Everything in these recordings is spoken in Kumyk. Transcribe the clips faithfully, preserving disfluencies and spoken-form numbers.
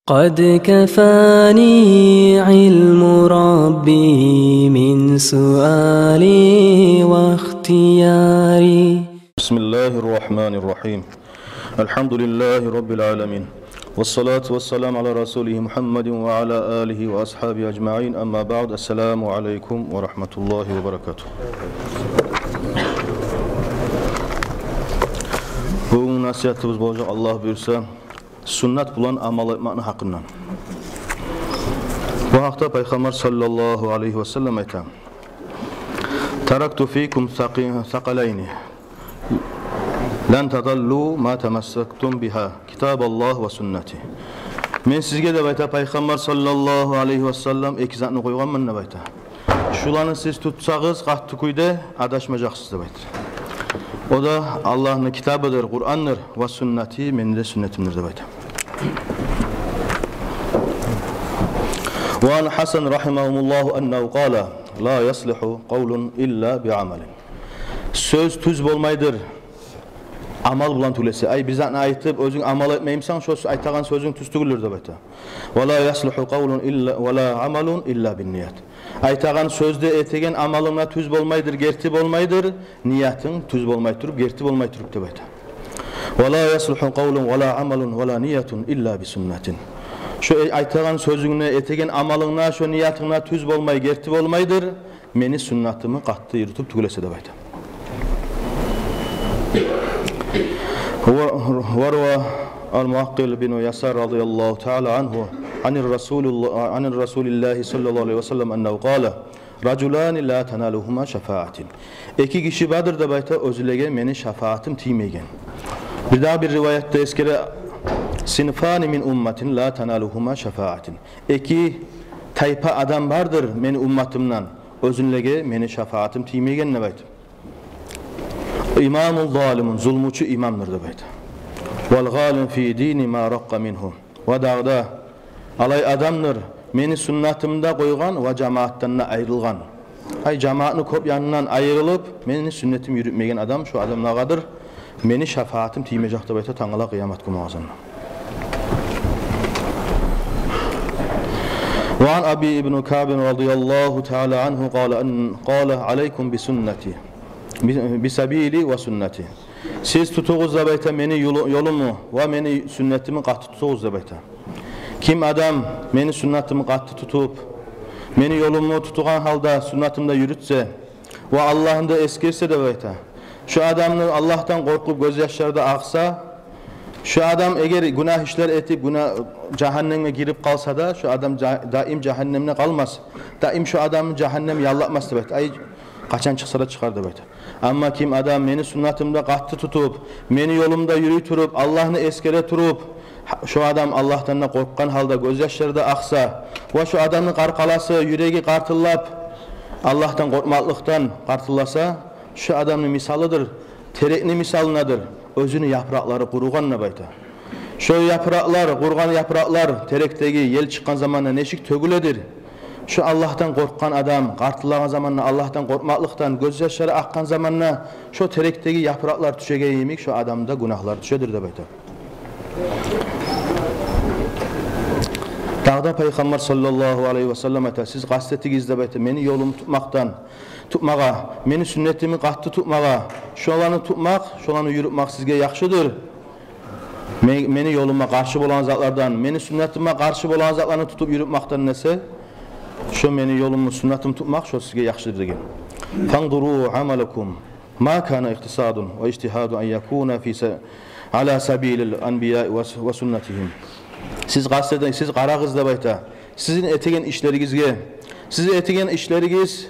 قد كفاني علم ربي من سؤالي واختياري. بسم الله الرحمن الرحيم. الحمد لله رب العالمين. والصلاة والسلام على رسوله محمد وعلى آله وأصحابه أجمعين. أما بعد. السلام عليكم ورحمة الله وبركاته. Бугюн насигьатыбыз болажакъ, Аллагь буюрса, суннат булан амал этмекни гьакъындан. Бу гьакъда Пайхаммар саллаллагьу алайгьи ва саллам айта: تركت فيكم ثقي-، ثقلين لن تضلوا ما تمسكتم بها كتاب الله وسنتي. Мен сизге, деп айта Пайхаммар саллаллагьу алайгьи ва саллам, эки затны къойгъанман, деп айта. Шуланы сиз тутсагъыз, къатты кюйде адашмажакъсыз, деп айта. О да Аллагьны китабыдыр, Къурандыр, ва суннати, мени де суннатымдыр, деп айта. وعن الحسن رحمه الله أنه قال: لا يصلح قول إلا بعمل. Сёз тюз болмайдыр амал булан тюгюл эсе. Ай, бир затны айтып, оьзюнг амал этмеймисен, шо айтагъан сёзюнг тюз тюгюлдюр, деп айта. ولا يصلح قول إلا، ولا عمل إلا بالنية. Айтагъан сёз де, этеген амалынг да тюз болмайдыр, герти болмайдыр, ниятынг тюз болмай туруп, герти болмай туруп, деп айта. ولا يصلح قول ولا عمل ولا نية إلا بسنتي. Шо, э, айтагъан сёзюнг де, этеген амалынг да, шо ниятынг да тюз болмай, герти болмайдыр, мени суннатымны къатты юрютюп тюгюл эсе, деп айта. وروى المعقل بن يسار رضي الله تعالى عنه عن الرسول، عن رسول الله صلى الله عليه وسلم أنه قال: رجلان لا تنالهما شفاعتي. Эки гиши бардыр, деп айта, оьзлеге мени шафаатым тиймейген. Бирдагъы бир риваятда эсгере: صنفان من أمتي لا تنالهما شفاعتي. Эки тайпа адам бардыр мени умматымдан, оьзлеге мени шафаатым тиймейген, деп айта. إمام ظالم, зулмучу имамдыр, деп айта. والغال في ديني ما رق منه. Ва дагъы да алай адамдыр, мени суннатымны да къойгъан ва жамаатдан да айрылгъан. Ай, жамаатны кёп янындан айрылып, мени суннатымны юрютмейген адам, шо адамлагъадыр мени шафаатым тиймежек, деп айта, тангала къыямат гюн оьзюнде. وعن أبي بن كعب رضي الله تعالى عنه قال أن، قال: عليكم بسنتي، بسبيلي وسنتي. Сиз тутугъуз, деп айта, мени ёлу-, ёлумну ва мени суннатымны къатты тутугъуз, деп айта. Ким адам мени суннатымны къатты тутуп, мени ёлумну тутгъан гьалда суннатымда юрютсе ва Аллагьны да эсгерсе, деп айта, шо адамны Аллагьдан къоркъуп гёзьяшлары да акъса, шо адам эгер гюнагь ишлер этип, гюнагь, жагьаннемге гирип къалса да, шо адам жа-, даим жагьаннемде къалмас. Даим шо адамны жагьаннем яллатмас, деп айта. Ай, къачан чыкъса да чыгъар, деп айта. Амма ким адам мени суннатымны да къатты тутуп, мени ёлумда юрюй туруп, Аллагьны эсгере туруп, шо адам Аллагьдан да къоркъгъан гьалда гёзьяшлары да акъса, ва шо адамны къаркъарасы, юреги къартыллап, Аллагьдан къоркъмакълыкъдан къартылласа, шо адамны мисалыдыр терекни мисалындадыр, оьзюню япыракълары къуругъан, деп айта. Шо япыракълар, къуругъан япыракълар терекдеги ел чыкъгъан заманда нечик тёгюледир, шо Аллагьдан къоркъгъан адам къартыллагъан заманда, Аллагьдан къоркъмакълыкъдан гёзьяшлары акъгъан заманда, шо терекдеги япыракълар тюшеген йимик, шо адамда гюнагьлар тюшедир, деп айта. Дагъы да Пайхаммар саллаллагьу алайгьи ва саллам айта: сиз къаст этигиз, деп айта, мени ёлумну тутмакъдан, тутмагъа, мени суннатымны къатты тутмагъа. Шоланы тутмакъ, шоланы юрютмек сизге яхшыдыр ме-, мени ёлума къаршы болагъан затлардан, мени суннатыма къаршы болагъан затланы тутуп юрютмекден эсе, шо мени ёлумну, суннатымны тутмакъ, шо сизге яхшыдыр, деген. فانظروا عملكم ما كان اقتصاد واجتهاد أن يكون في س-، على سبيل الأنبياء وس-، وسنتهم. Сиз къаст этигиз, сиз къарагъыз, деп айта, сизин этеген ишлеригизге, сиз этеген ишлеригиз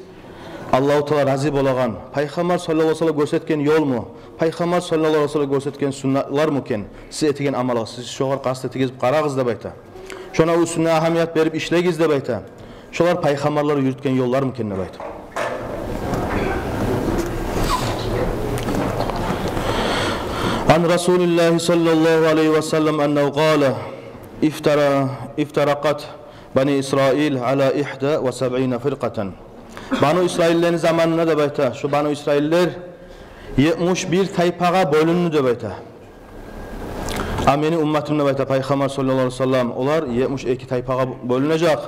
Аллагьу Таала рази болагъан, Пайхаммар саллаллагьу алайгьи ва саллам гёрсетген ёлму, Пайхаммар саллаллагьу алайгьи ва саллам гёрсетген суннатлармы экен, сиз этеген амалыгъыз, сиз шогъар къаст этигиз, къарагъыз, деп айта. Шону уьстюне агьамият берип ишлегиз, деп айта. Шолар пайхаммарлар юрютген ёллармы экен, деп айта. عن رسول الله صلى الله عليه وسلم أنه قال: افتر-، افترقت بني إسرائيل على إحدى وسبعين فرقة. Бану Исраиллени заманында, деп айта, шо Бану Исраиллер етмиш бир тайпагъа бёлюндю, деп айта. А мени умматым, деп айта Пайхаммар саллаллагьу алайгьи ва саллам, олар етмиш эки тайпагъа бёлюнежек.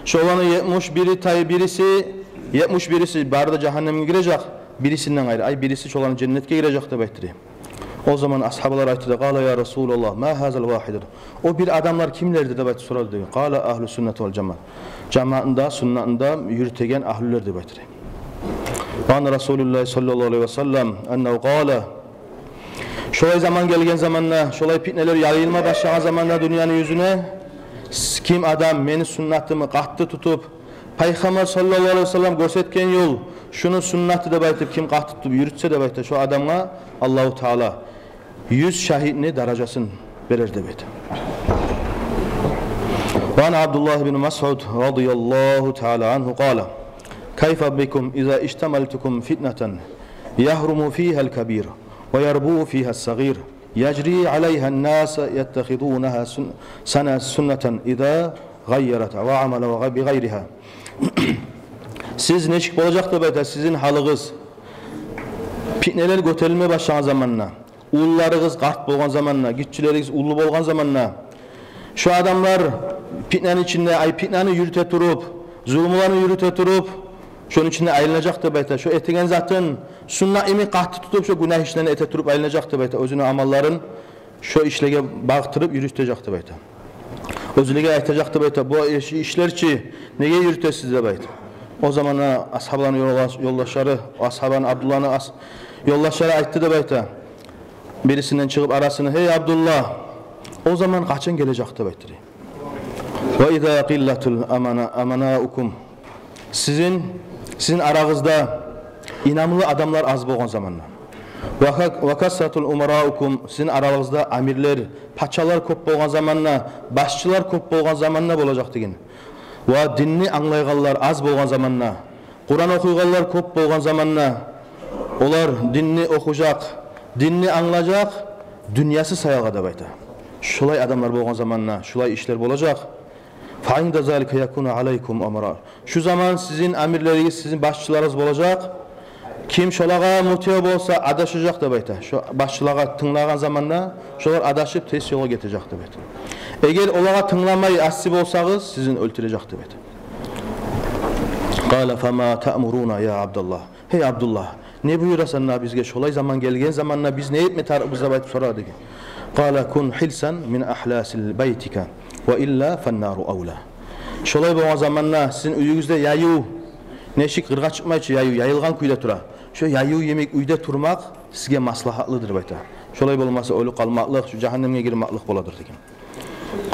Шоланы етмиш бири тай-, бириси, етмиш бириси бары да жагьаннемге гирежек, бирисинден къайры, ай, бириси шоланы женнетге гирежек, деп айтды. О заман асгьабалар айтды да: «Къала я Расулаллагь, ма гьазал вагьид?» О бир адамлар кимлердир деп айтып сорады деген. «Къала агьлу суннати вал жамаат». Жамаатында, суннатында юрютеген агьлюлер, деп айтды. Ва ан Расулиллагьи саллаллагьу алайгьи ва саллам аннагьу къала. Шолай заман гелген заманда, шолай питнелер яйылма башлагъан заманда дюньяны юзюне, с-, ким адам мени суннатымны къатты тутуп, Пайхаммар саллаллагьу алайгьи ва саллам гёрсетген ёл, шуну суннаты деп айтып, ким къатты тутуп юрютсе, деп айта, шо адамгъа Аллагьу Таала юз шагьитни даражасын берер, деп айта. Ва ан Абдуллагь бин Масъуд радияллагьу таала ангьу къала: «Кайфа бикум иза иштамалтукум фитнатан ягьруму фигьал кабир ва ярбу фигьас сагъир, яжри алайгьан нас яттахизунагьа сун-, сана-, суннатан иза гъайярат ва амала ва гъай-, би гъайригьа». Сиз нечик болажакъ, деп айта, сизин гьалыгъыз, питнелер гётерилме башлагъан заманда, уллуларыгъыз къарт болгъан заманда, гиччилеригиз уллу болгъан заманда, шо адамлар питнени ичинде, ай, питнени юрюте туруп, зулмуланы юрюте туруп, шону ичинде айланажакъ, деп айта. Шо этеген затын суннат йимик къатты тутуп, шо гюнагь ишлени эте туруп айланажакъ, деп айта. Оьзюню амалларын шо ишлеге багъдырып юрютежек, деп айта. Оьзлеге айтажакъ, деп айта: «Бу иш-, ишлер чи, неге юрютесиз?» — деп айта. О заманда асгьабаланы ёлдаш-, ёлдашлары, асгьабаны, Абдулланы ас-, ёлдашлары айтды, деп айта, бирисинден чыгъып арасына: «Гьей, Абдулла, о заман къачан гележек?» — деп айтды. «Ва иза къиллатул амана-, аманаукум». Сизин, сизин арагъызда инамлы адамлар аз болгъан заманда. «Ва ка-, ва касратул умараукум», сизин арагъызда амирлер, пачалар кёп болгъан заманда, башчылар кёп болгъан заманда болажакъ деген. «Ва динни англайгъанлар аз болгъан заманда, Къуран охуйгъанлар кёп болгъан заманда, олар динни охужакъ, динни англажакъ, дюньясы саялгъа», — деп айта. Шулай адамлар болгъан заманда шулай ишлер болажакъ. «Фа инда залика якуну алайкум умара». Шу заман сизин амирлеригиз, сизин башчыларыгъыз болажакъ. Ким шолагъа мутиъ болса, адашажакъ, деп айта. Шо башчылагъа тынглагъан заманда шолар адашып, терс ёлгъа гетежек, деп айта. Эгер олагъа тынгламай, асси болсагъыз, сизин оьлтюрежек, деп айта. Къала: «Фама таъмуруна я Абдулла?» «Гьей, Абдулла, не буюрасан да бизге, шолай заман гелген заманда биз не этме тарыкъбыз?» — деп айтып сорады деген. «Къала: кун хилсан мин ахласи байтика, ва илла фаннару авла». Шолай болгъан заманда сизин уьюгюзде яюв, нечик къыргъа чыкъмайчы яюв, яйылгъан кюйде тура, шо яюв йимик уьйде турмакъ сизге маслагьатлыдыр, деп айта. Шолай болмаса, оьлюп къалмакълыкъ, шу жагьаннемге гирмакълыкъ боладыр деген.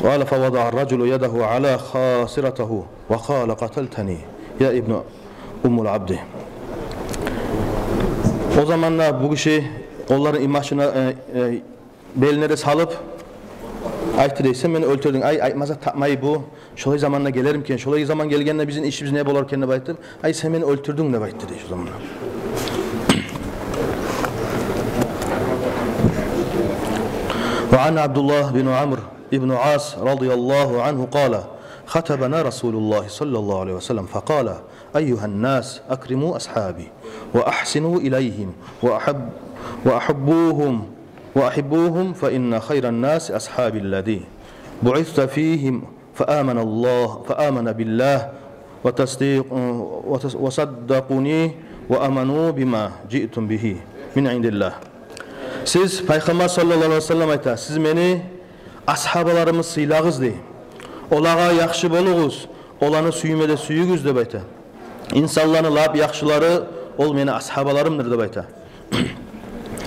Къала: «Фавадаъа ар-ражулу ядагьу ала хасиратигьи ва къала: къаталтани, я ибну уммул абди». О заманда бу гиши къолларын имашына, э, э, белине де салып айтды дей: «Сен мени оьлтюрдюнг». Ай, айтмаса тапмай бу. Шолай заманда гелермикен, шолай заман гелгенде бизин ишибиз не болар экен деп айтып, «Ай, сен мени оьлтюрдюнг», — деп айтды дей шо заманда. Ва ан Абдуллагь бин Амр ибн Ас радияллагьу ангьу къала: хатабана Расулуллагь саллаллагьу алайгьи ва саллам, факъала: «Айюгьан нас, акриму асгьаби, ва ахсину илайгьим, ва ахиб-, ва ахиббугьум, ва ахиббугьум, фа инна хайран наси асгьаби аллази буъисту фигьим, фа амана Аллагь, фа амана биллагь, ва тасдикъ-, ва тас-, ва саддакъуни, ва аману бима жиътум бигьи мин индиллагь». Сиз, Пайхаммар саллаллагьу алайгьи ва саллам айта, сиз мени асгьабаларымны сыйлагъыз дей. Олагъа яхшы болугъуз, оланы сюйме де сююгюз деп айта. Инсанланы лап яхшылары ол мени асгьабаларымдыр деп айта.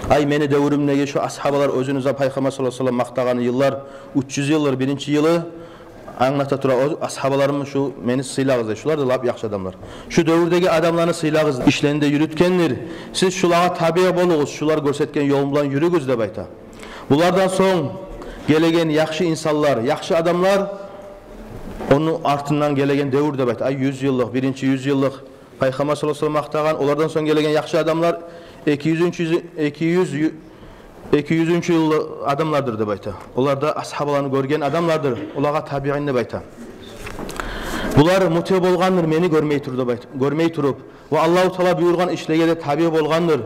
Ай, мени девюрюмдеги шу асгьабалар, оьзюню за Пайхаммар саллаллагьу алайгьи ва саллам макътагъан йыллар, уьч юз йыллар, биринчи йылы англата тура, о асгьабаларым шу мени сыйлагъыз дей, шулар да лап яхшы адамлар. Шу девюрдеги адамланы сыйлагъыз, ишлени де юрютгендир. Сиз шулагъа табиъ болугъуз, шулар гёрсетген ёл булан юрюгюз деп айта. Булардан сонг гелеген яхшы инсанлар, яхшы адамлар, ону артындан гелеген девюр деп айта. Ай, юз йыллыкъ, биринчи юз йыллыкъ Пайхаммар саллаллагьу алайгьи ва саллам макътагъан, олардан сонг гелеген яхшы адамлар эки юзюнчю, эки юз, эки юзюнчю йыл адамлардыр деп айта. Олар да асгьабаланы гёрген адамлардыр, олагъа табиин деп айта. Булар мутиъ болгъандыр мени гёрмей туруп деп айта, гёрмей туруп. Ва Аллагьу Таала буюргъан ишлеге де табиъ болгъандыр.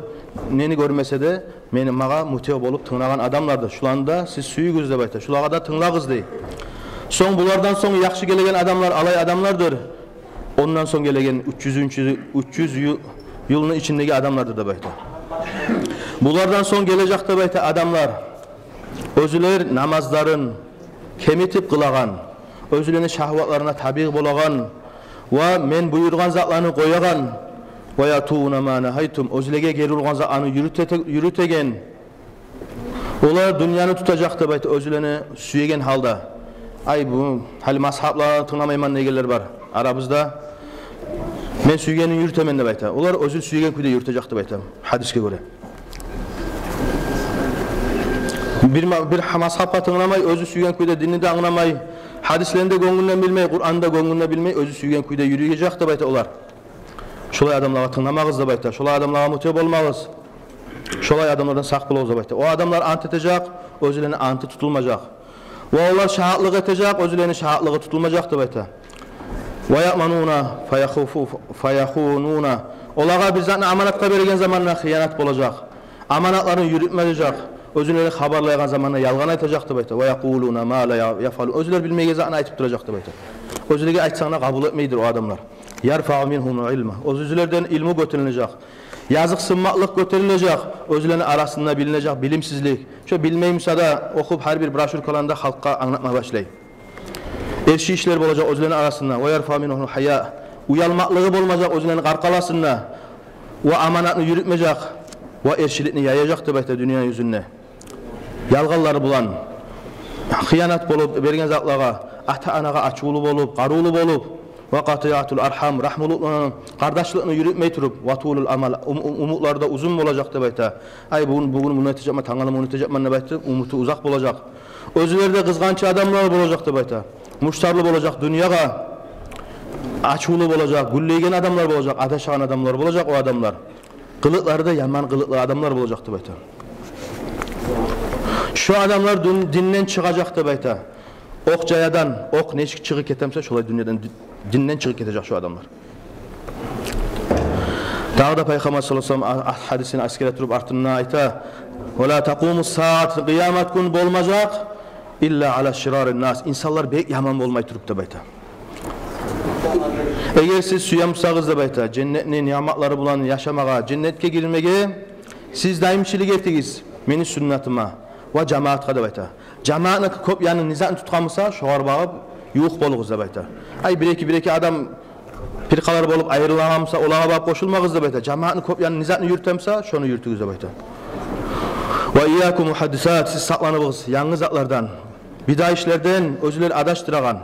Нени гёрмесе де, мени магъа мутиъ болуп тынглагъан адамлардыр. Шуланы да сиз сюйюгюз деп айта. Шулагъа да тынглагъыз дей. Сонг булардан сонг яхшы гелеген адамлар алай адамлардыр. Ондан сонг гелеген уьч юзюнчю, уьч юз ю-, йылны ичиндеги адамлардыр деп айта. Булардан сонг гележек деп айта адамлар. Оьзлер намазларын кемитип къылагъан, оьзлени шагьватларына табиъ болагъан ва мен буюргъан затланы къоягъан, ва ятуна ма нагьайтум, оьзлеге гери ургъан затланы юрюте-, юрютеген. Олар дюньяны тутажакъ деп айта, оьзлени сюеген гьалда. Ай, бу гьали мазгьапланы тынгламайман дегенлер бар арабызда. Мен сюйгенни юрютемен деп айта. Олар оьзю сюйген кюйде юрютежек деп айта, гьадисге гёре. Бир ма-, бир гьа-, мазгьапгъа тынгламай, оьзю сюйген кюйде динни де англамай, гьадислени де гёнгюнден билмей, Къуранны да гёнгюнден билмей, оьзю сюйген кюйде юрюежек деп айта олар. Шолай адамлагъа тынгламагъыз деп айта, шолай адамлагъа мутиъ болмагъыз. Шолай адамлардан сакъ болугъуз деп айта. О адамлар ант этежек, оьзлени анты тутулмажакъ. Ва олар шагьатлыкъ этежек, оьзлени шагьатлыгъы тутулмажакъ деп айта. Ва яъмануна фаяхуфу-, фаяхунуна. Олагъа бир затны аманатгъа берген заманда хыянат болажакъ. Аманатларын юрютмежек. Оьзлеге хабарлайгъан заманда ялгъан айтажакъ деп айта. Ва якъулуна ма ла я-, яфъалун. Оьзлер билмейген затны айтып туражакъ деп айта. Оьзлеге айтсанг да къабул этмейдир о адамлар. Ярфаъу мингьумул илма. Оьзлерден илму гётерилежек. Языкъсынмакълыкъ гётерилежек. Оьзлени арасында билинежек билимсизлик. Шо билмей буса да охуп, гьар бир брошюркаланы да халкъгъа англатма башлай. Эрши ишлер болажакъ оьзлени арасында. Ва ярфаъу мингьумул гьаяъ. Уялмакълыгъы болмажакъ оьзлени къаркъарасында. Ва аманатны юрютмежек. Ва эршиликни яяжакъ деп айта дюнья юзюнде. Ялгъанлары булан, хыянат болуп, берген затлагъа, ата-анагъа ачувлу болуп, къарувлу болуп, ва къатиъатул архам, рагьмулукъну, къардашлыкъны юрютмей туруп, ва тулул амал, ум-, ум-, умутлары да узун болажакъ деп айта. Ай, бугюн, бугюн муну этежекмен, тангала муну этежекмен деп айтып, умуту узакъ болажакъ. Оьзлер де къызгъанч адамлар болажакъ деп айта. Муштарлы болажакъ дюньягъа, ачувлу болажакъ, гюллейген адамлар болажакъ, адашагъан адамлар болажакъ о адамлар. Къылыкълары да яман къылыкълы адамлар болажакъ деп айта. Шо адамлар дин-, динден чыгъажакъ деп айта. Окъ жаядан окъ нечик чыгъып гете буса, шолай дюньядан ди-, динден чыгъып гетежек шо адамлар. Дагъы да Пайхаммар саллаллагьу алайгьи ва саллам а-, а-, гьадисин эсгере туруп артындан айта: «Ва ла такъуму саат», къыямат гюн болмажакъ, «илла ала ширарин нас», инсанлар бек яман болмай туруп деп айта. Эгер сиз сюе бусагъыз деп айта, женнетни ниъматлары булан яшамагъа, женнетге гирмеге, сиз даимчилик этигиз мени суннатыма ва жамаатгъа деп айта. Жамаатны кёп яны не затны тутгъан буса, шогъар багъып ювукъ болугъуз деп айта. Ай, бир-эки, бир-эки адам пиркъалар болуп айрылагъан буса, олагъа багъып къошулмагъыз деп айта. Жамаатны кёп яны не затны юрюте буса, шону юрютюгюз деп айта. «Ва ийякум мухаддисат», сиз сакъланыгъыз янгы затлардан, бидаа ишлерден, оьзлер адашдырагъан.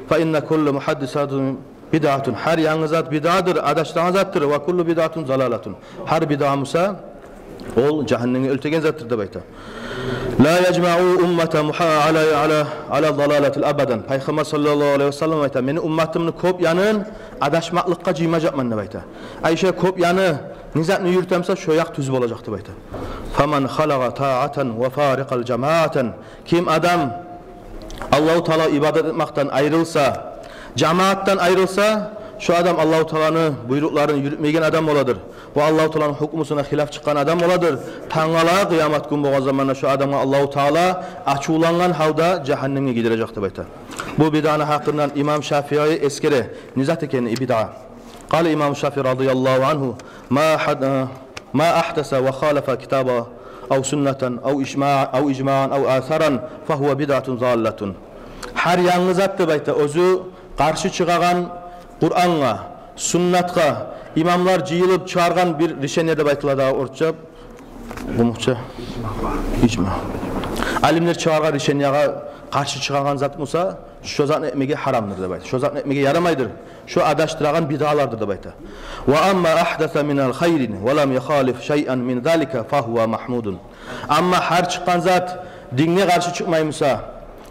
«Фа инна кулла мухаддисатин бидаатун». Гьар янгы зат бидаадыр, адашдырагъан затдыр. «Ва куллу бидаатин залалатун». Гьар бидаа буса, ол жагьаннемге элтеген затдыр деп айта. «Ла яжмаъу уммата Мугьа-, ала, ала, ала залалатин абадан». Пайхаммар саллаллагьу алайгьи ва саллам айта: «Мени умматымны кёп янын адашмакълыкъгъа жыймажакъман», – деп айта. Ай, шо кёп яны не затны юрюте буса, шо якъ тюз болажакъ деп айта. «Фаман халагъа таатан ва фаракъал жамаатан». Ким адам Аллагьу Таала ибадат этмекден айрылса, жамаатдан айрылса, шо адам Аллагьу Тааланы буйрукъларын юрютмейген адам боладыр. Ва Аллагьу Тааланы гьукмусуна хилаф чыкъгъан адам боладыр. Тангала къыямат гюн болгъан заманда шо адамгъа Аллагьу Таала ачувлангъан гьалда жагьаннемге гийирежек деп айта. Бу бидааны гьакъындан имам Шафии эсгере, не зат экени бидаа. Къала имам Шафии радияллагьу ангьу: «Ма гьад-, ма агьдаса ва халафа китабан ав суннатан ав ижма-, ав ижмаан ав асаран, фагьува бидаатун залалатун». Гьар янгы зат деп айта, оьзю къаршы чыгъагъан Къурангъа, суннатгъа, имамлар жыйылып чыгъаргъан бир решение деп айтыла дагъы орусча, къумукъча ижма. Алимлер чыгъаргъан решениягъа къаршы чыгъагъан зат буса, шо затны этмеге гьарамдыр деп айта. Шо затны этмеге ярамайдыр. Шо адашдырагъан бидаалардыр деп айта. «Ва амма агьдаса минал хайри ва лам юхалиф шайъан мин залика, фагьува магьмудун». Амма гьар чыкъгъан зат динге къаршы чыкъмай буса,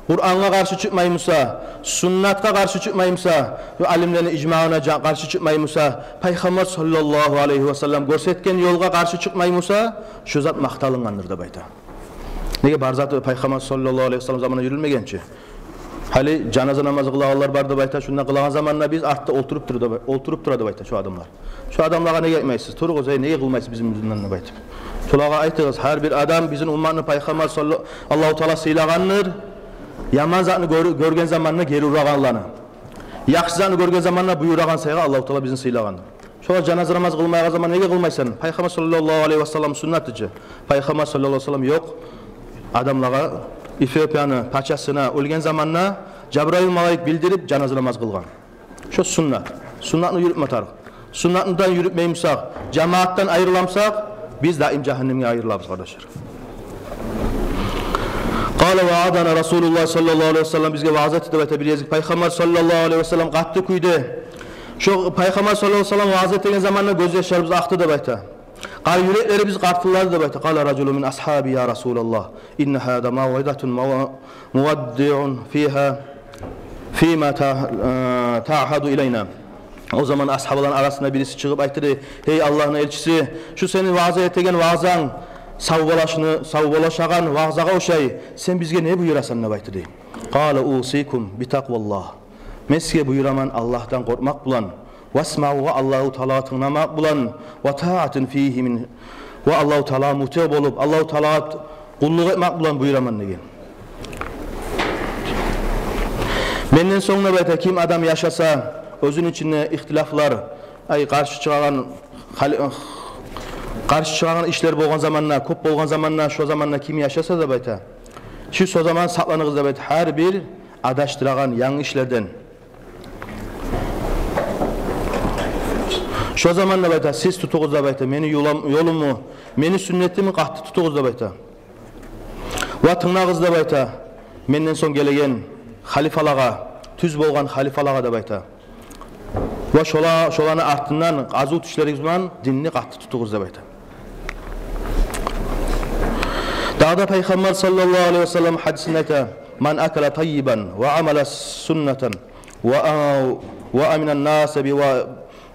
Къурангъа къаршы чыкъмай буса, суннатгъа къаршы чыкъмай буса, ва алимлени ижмагъына жа-, къаршы чыкъмай буса, Пайхаммар саллаллагьу алайгьи ва саллам гёрсетген ёлгъа къаршы чыкъмай буса, шо зат макъталынгъандыр деп айта. Неге, бар заты Пайхаммар саллаллагьу алайгьи ва саллам заманында юрюлмеген чи. Гьали жаназа намазы къылагъанлар бар деп айта, шунда къылагъан заманда биз артда олтуруп тура деп, олтуруп тура деп айта шо адамлар. Шо адамлагъа неге айтмайсыз? Туругъуз, эй, неге къылмайсыз бизин юзюнден деп айтып. Шолагъа айтыгъыз, гьар бир адам бизин умматны пайхаммар салла-, Аллагьу Таала сыйлагъандыр. Яман затны гёр-, гёрген заманда гери урагъанланы. Яхшы затны гёрген заманда буюрагъан сайгъа Аллагьу Таала бизин сыйлагъандыр. Шолар жаназа намаз къылмайгъан заман неге къылмайсан? Пайхаммар саллаллагьу алайгьи васаллам суннаты чы. Пайхаммар саллаллагьу алайгьи васаллам ёкъ. Адамлагъа, Эфиопияны пачасына оьлген заманда Жабрайыл малайик билдирип жаназа намаз къылгъан. Шо суннат. Суннатны юрютме тарыкъ. Суннатдан юрютмей бусакъ, жамаатдан айрыла бусакъ, биз даим жагьаннемге айрылабыз, къардашлар. Къала ва аъзана Расулуллагь саллаллагьу алайгьи васаллам, бизге ваъза этди деп айта бир гезик Пайхаммар саллаллагьу алайгьи васаллам къатты кюйде. Шо Пайхаммар саллаллагьу алайгьи васаллам ваъза этеген заманда гёзьяшларыбыз акъды деп айта. Къар-, юреклерибиз къартыллады деп айта. Къала ражулун мин асгьаби: я Расулаллагь, инна гьаза мавъизатун мава-, муваддиун фигьа, фима та-, э, таъгьаду илайна. О заман асгьабаланы арасында бириси чыгъып айтды дей: «Гьей Аллагьны элчиси, шу сени ваъза этеген ваъзанг савболашны, савболашагъан ваъзагъа ошай, сен бизге не буюрасан?» — деп айтды дей. Къала усикум битакъваллагь. Мен сизге буюраман Аллагьдан къоркъмакъ булан, васмагъу, ва Аллагьу Таалагъа тынгламакъ булан, ва таъатин фигьи мин, ва Аллагьу Таалагъа мутиъ болуп, Аллагьу Таалагъа къуллукъ этмакъ булан буюраман деген. Менден сонг, деп айта, ким адам яшаса, оьзюню ичинде ихтилафлар, ай, къаршы чыгъагъан, хали-, къаршы чыгъагъан ишлер болгъан заманда, кёп болгъан заманда, шо заманда ким яшаса, деп айта, сиз шо заман сакъланыгъыз, деп айта, гьар бир адашдырагъан янгы ишлерден. Шо заман, деп айта, сиз тутугъуз, деп айта, мени ёлум-, ёлумну, мени сюннетимни къатты тутугъуз, деп айта. Ва тынглагъыз, деп айта, менден сонг гелеген халифалагъа, тюз болгъан халифалагъа, деп айта. Ва шола-, шоланы артындан къазу тишлеригиз булан динни къатты тутугъуз, деп айта. Дагъы да Пайхаммар саллаллагьу алайгьи васаллам гьадисинде айта: «Ман акала таййибан ва амила суннатан ва а-, ва аминан наса бива-,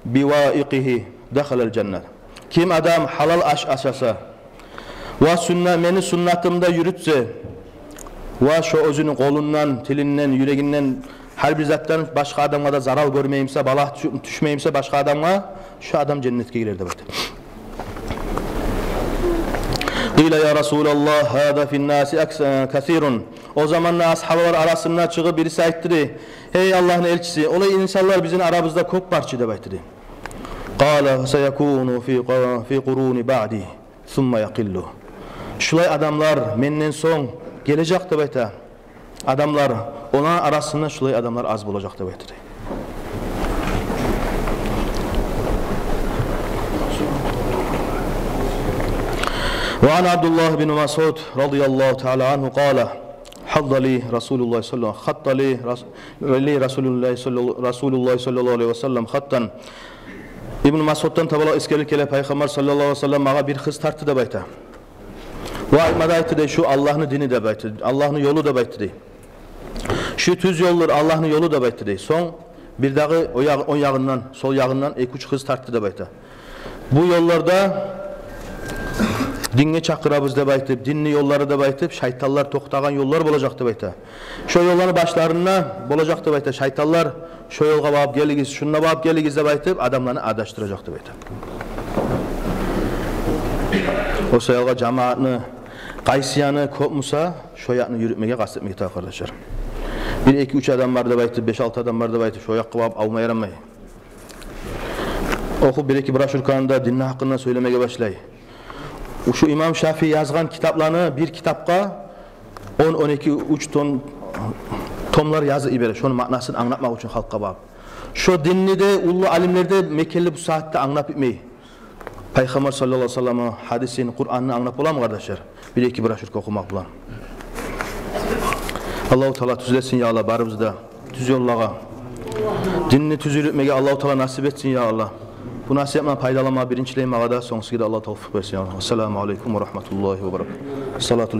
биваикъигьи дахалал жанна». Ким адам гьалал аш ашаса, ва сунна-, мени суннатымда юрютсе, ва шо оьзюню къолундан, тилинден, юрегинден, гьар бир затдан башгъа адамгъа да зарал гёрмей буса, балагь тюш-, тюшмей буса башгъа адамгъа, шо адам женнетге гирер, деп айта. Къила: «Я Расулаллагь, гьаза финнаси акс-, касирун». О заманда асгьабалар арасында чыгъып бириси айтды дей: «Гьей Аллагьны элчиси, олай инсанлар бизин арабызда кёп бар чы», — деп айтды дей. Къала: «Саякуну фи къа-, фи къуруни баъди». Сумма якъиллу. Шулай адамлар менден сонг гележек, деп айта. Адамлар, оланы арасында шулай адамлар аз болажакъ, деп айтды дей. Ва ан Абдуллагь бин Масъуд радияллагьу таала ангьу къала: «Хатта ли Расулуллагь салла-, хатта ли Рас-, ли Расулуллагь салла-, Расулуллагь саллаллагьу алайгьи ва саллам хаттан». Ибн Масъуддан таба эсгерилип геле, Пайхаммар саллаллагьу алайгьи ва саллам магъа бир хыз тартды деп айта. Ва айтма да айтды дей, шу Аллагьны дини деп айтды, Аллагьны ёлу деп айтды дей. Шу тюз ёлдур, Аллагьны ёлу деп айтды дей. Сонг бир дагъы о ягъ-, онг ягъындан, сол ягъындан эки-уьч хыз тартды деп айта. Бу ёлларда динге чакъырабыз деп айтып, динни ёллары деп айтып, шайтанлар токътагъан ёллар болажакъ деп айта. Шо ёлланы башларында болажакъ деп айта шайтанлар, шо ёлгъа багъып гелигиз, шунда багъып гелигиз деп айтып, адамланы адашдыражакъ деп айта. О саялгъа жамаатны къайсы яны кёп буса, шо якъны юрютмеге къаст этмеге тарыкъ, къардашлар. Бир эки-уьч адам бар деп айтып, беш-алты адам бар деп айтып, шо якъгъа багъып авма ярамай. Охуп бир-эки брошюрканы да динни гьакъында сёйлемеге башлай. Ушу имам Шафии язгъан китапланы бир китапгъа он, он эки, уьч том, томлар язып йибере, шону маънасын англатмакъ учун халкъгъа багъып. Шо динни де уллу алимлер де мекенли бу сагьатда англап битмей. Пайхаммар саллаллагьу алайгьи ва салламны гьадисин, Къуранны англап боламы, къардашлар? Бир-эки брошюрка охумакъ булан. Аллагьу Таала тюзлесин, я Аллагь, барыбызны да тюз ёллагъа, динни тюз юрютмеге Аллагьу Таала насип этсин, я Аллагь. Бу насигьатдан пайдаланма биринчилей магъа да, сонг сизге де Аллагь тавфикъ берсин, я Аллагь. Ассаламу алейкум ва рагьматуллагьи ва баракатугь. Салатул